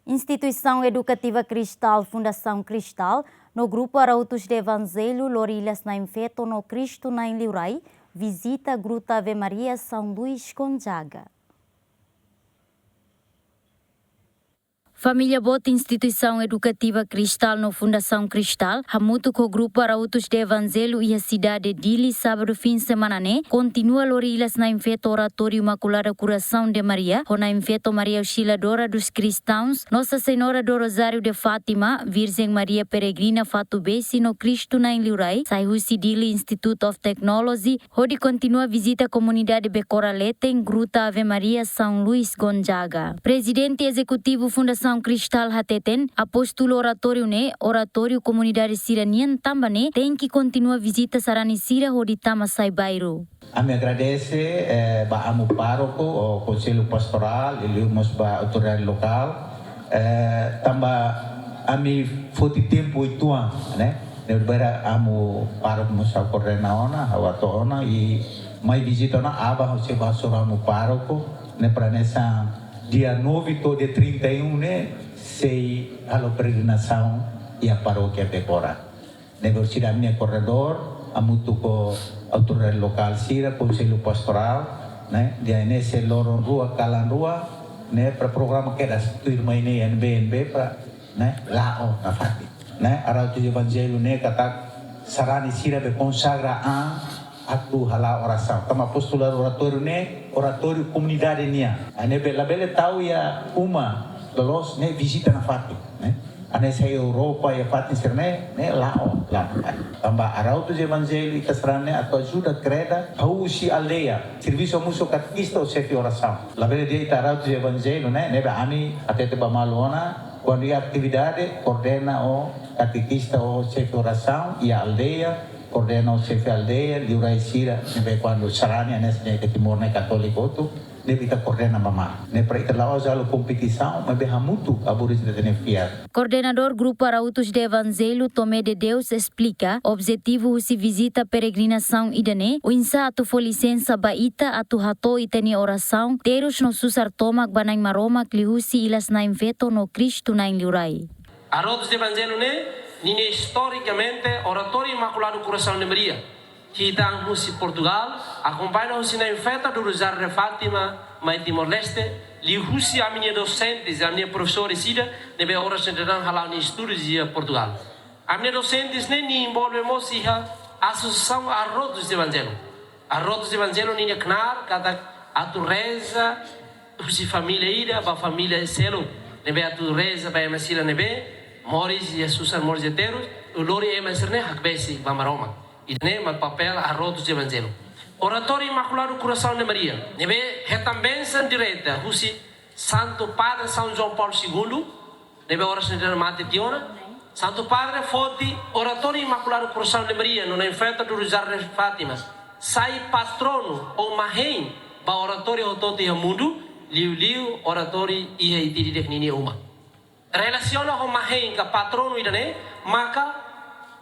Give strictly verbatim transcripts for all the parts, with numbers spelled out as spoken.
Instituisaun Edukativa Cristal, Fundasaun Cristal, no Grupu Arautos do Evangelho lori Ilas Na'in Feto no Cristo Na'in Liurai vizita Gruta Ave Maria São Luís Gonzaga. Família boot Instituisaun Edukativa Cristal no Fundasaun Cristal, hamutuk ho Grupu Arautos do Evangelho iha sidade Dili, sábadu fim semana ne'e, kontinua lori Ilas Na'in Feto Oratóriu Imaculado Coração de Maria, ho Na'in Feto Maria Auxiliadora dos Cristãos, Nossa Senhora do Rosário de Fátima, Virgem Maria Peregrina Fatubesi no Cristo Na'in Liurai, sai husi Dili Institute of Technology, hodi kontinua vizita komunidade Bekora Leten, Gruta Ave Maria São Luís Gonzaga. Prezidente Ezekutivu Fundasaun Cristal hateten, apóstolu oratóriu ne'e, oratóriu komunidade sira-nian tanba ne'e, tenke kontinua vizita sarani sira hodi tama sai bairru. Ami agradese, eh, ba amu pároku, ho konsellu pastorál, i liu mós ba autoridade lokál, eh, tanba ami foti tempu uitoan, ne'e? Ne'ebé amu pároku mós ha'u koordena ona, ha'u hato'o ona, i mai vizita ona, aban ha'u sei bá hasoru amu pároku, ne'e para hanesan dia nove to'o dia trinta e um ne'e, sei halo peregrinasaun iha parókia Bekora. Ne'ebé orsida ami-nia koordenadór, hamutuk ho autoridade lokál sira, konsellu pastorál, ne'e? Dia ne'e sei loron rua, kalan rua, ne'e? Para programa kedas tuir mai ne'e, N B N B, para, ne'e? La'o nafatin, ne'e? Arautos do Evangelho ne'e katak sarani sira be konsagra an atu hala'o orasaun. Tanba apóstolu oratóriu ne'e, oratóriu komunidade nian. Ne'ebé labele tau iha uma, loloos ne'e vizita nafatin, ne'e? Hanesan iha Europa, iha fatin sira-ne'e, ne'e la'o, la'o. Tanba Arautos do Evangelho, ita sarani ne'e atu ajuda kreda, hahú husi aldeia, servisu hamutuk ho katekista ou xefe orasaun. Labele de'it Arautos do Evangelho ne'e, ne'ebé ami hatete ba malu ona, kuandu iha atividade, koordena ho katekista ou xefe orasaun, iha aldeia, koordena ho xefe aldeia, liurai sira, ne'ebé kuandu sarani, hanesan iha Timor ne'e katóliku hotu, ne'ebé ita koordena ba malu. Ne'e para ita la'ós halo kompetisaun, maibé hamutuk, haburas ita-nia fiar. Koordenadór Grupu Arautos do Evangelho, Tomé de Deus, esplika, objetivu husi vizita peregrinasaun ida-ne'e, oinsá atu fó lisensa ba ita atu hato'o ita-nia orasaun, terus no susar tomak ba Nai Maromak liuhusi Ilas Na'in Feto no Cristo Na'in Liurai. Arautos do Evangelho ne'e, ninia istorikamente, Oratóriu Imaculado Coração de Maria. Hitan husi Portugal, akompaña husi Na'in Feto do Rosário de Fátima, mai Timor-Leste, liuhusi ami-nia dosentes, ami-nia profesores sira, ne'ebé oras ne'e daudaun hala'o nia estudus iha Portugal. Ami-nia dosentes ne'e, nia envolve mós iha Asosiasaun Arautos do Evangelho. Arautos do Evangelho ninia knaar, katak atu reza, husi família ida ba família seluk, ne'ebé atu reza ba ema sira ne'ebé moris iha susar, moris iha terus, lori ema sira-ne'e hakbesik ba Maromak. Ida-ne'e mak papél Arautos do Evangelho. Oratóriu Imaculado Coração de Maria, ne'ebé hetan bensaun direta husi Santu Padre São João Paulo segundo, ne'ebé oras ne'e daudaun mate tiha ona. Santu Padre foti Oratóriu Imaculado Coração de Maria no Na'in Feto do Rosário de Fátima sai patronu ou mahein ba oratóriu hotu-hotu iha mundu, liuliu oratóriu iha ita ida-idak ninia uma. Relasiona ho mahein ka patronu ida-ne'e, maka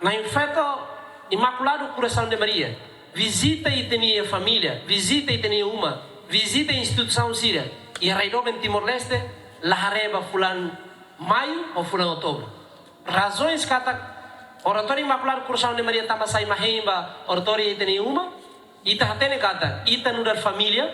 Na'in Feto Imaculado Coração de Maria vizita ita-nia família, vizita ita-nia uma, vizita instituisaun sira iha rai doben Timor-Leste, la haree ba fulan Maiu ou fulan Outubru. Razaun katak Oratóriu Imaculado Coração de Maria tama sai mahein ba oratóriu ita-nia uma, ita hatene katak ita nu'udar família,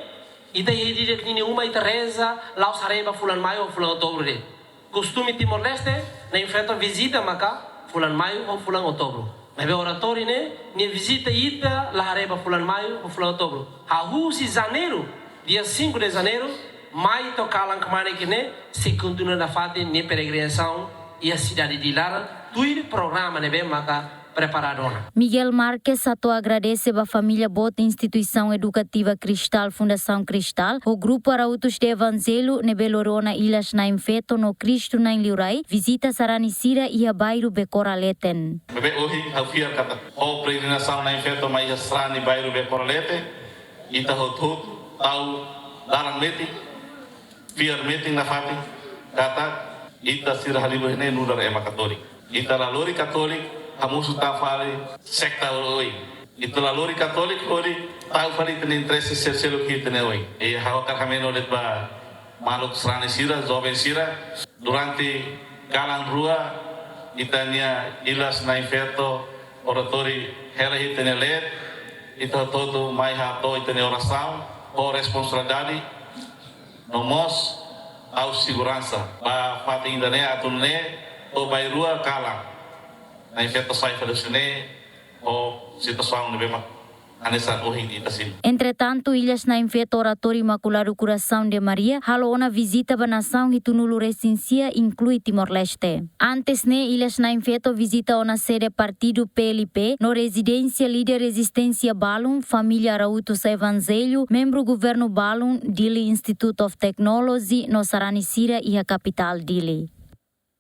ita iha ida-idak ninia uma ita reza, la'ós haree ba fulan Maiu ou fulan Outubru de'it. Kostume Timor-Leste, Na'in Feto vizita maka fulan Maiu ou fulan Outubru. Maibé oratóriu ne'e, nia vizita ita la haree ba fulan Maiu ou fulan Outubru. Hahú husi Janeiru, dia cinco de Janeiro, mai to'o kalan kmanek ne'e, sei kontinua nafatin nia peregrinasaun iha sidade Dili laran, tuir programa ne'ebé maka preparadu ona. Miguel Marques hato'o agradese ba família boot Instituisaun Edukativa Cristal, Fundasaun Cristal, ho Grupu Arautos do Evangelho, ne'ebé lori ona Ilas Na'in Feto no Cristo Na'in Liurai, vizita sarani sira iha bairru Bekora Leten. Maibé ohin ha'u fiar katak ho peregrinasaun Na'in Feto mai iha sarani bairru Bekora Leten, ita hotu-hotu tau dalan metin, fiar metin nafatin, katak ita sira halibur ne'e nu'udar ema katóliku. Ita la lori katóliku hamosu tan fali sekta oioin. Ita la lori katóliku hodi tau fali ita-nia interese sel-, seluk iha ita-nia oin. I ha'u hakarak hameno de'it ba maluk sarani sira, joven sira, Durante kalan rua, ita-nia Ilhas Na'in Feto Oratóriu hela iha ita-nia leet, ita hotu mai hato'o ita-nia orasaun ho responsabilidade, no mós tau seguransa ba fatin ida-ne'e atu nune'e to'o bainrua kalan Na'in Feto sai fali husi ne'e ho situasaun ne'ebé mak hanesan ohin ita simu. Entretantu, Ilhas Na'in Feto Oratóriu Imakuladu Kurasaun de Maria halo ona vizita ba nasaun hitunulu resin sia, inklui Timor-Leste. Antes ne'e, Ilhas Na'in Feto vizita ona sede partidu P L P no rezidénsia líder rezisténsia balun, família Arautos Evangelho, membru governu balun, Dili Institute of Technology no sarani sira iha kapitál Dili.